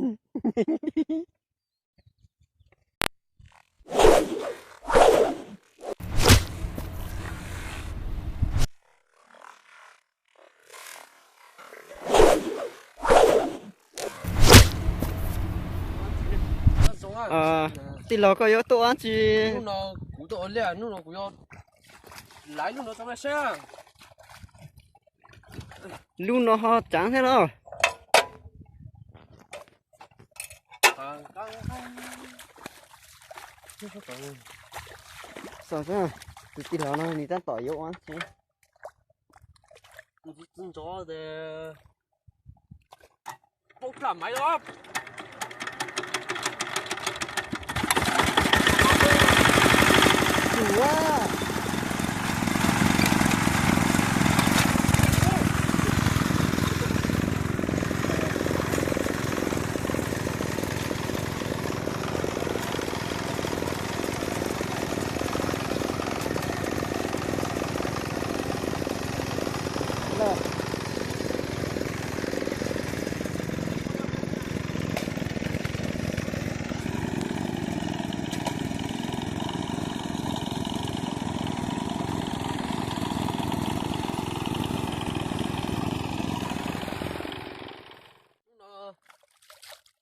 Tij laug, koj yuav tuaj ua dab tsi? Lub no ho tseev thiab los? Xav, tus tij laug no nws tab tom yuav ua dab tsi?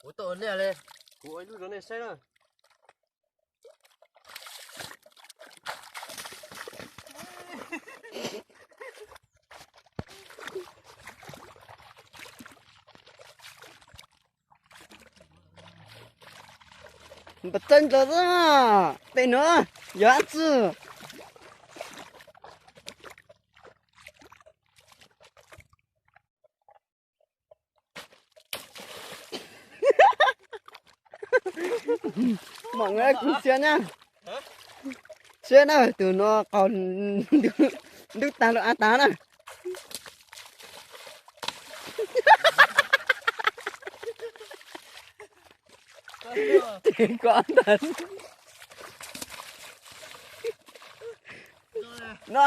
Kuv tau liaj li, kuv ua ib lub rau nej saib na. Npam txeeb ntawd, pem no yog dab tsi? Mam kuv siab na. Siab na, tus no qaug ntub tag lub av tag na. Ces koj ntag. No.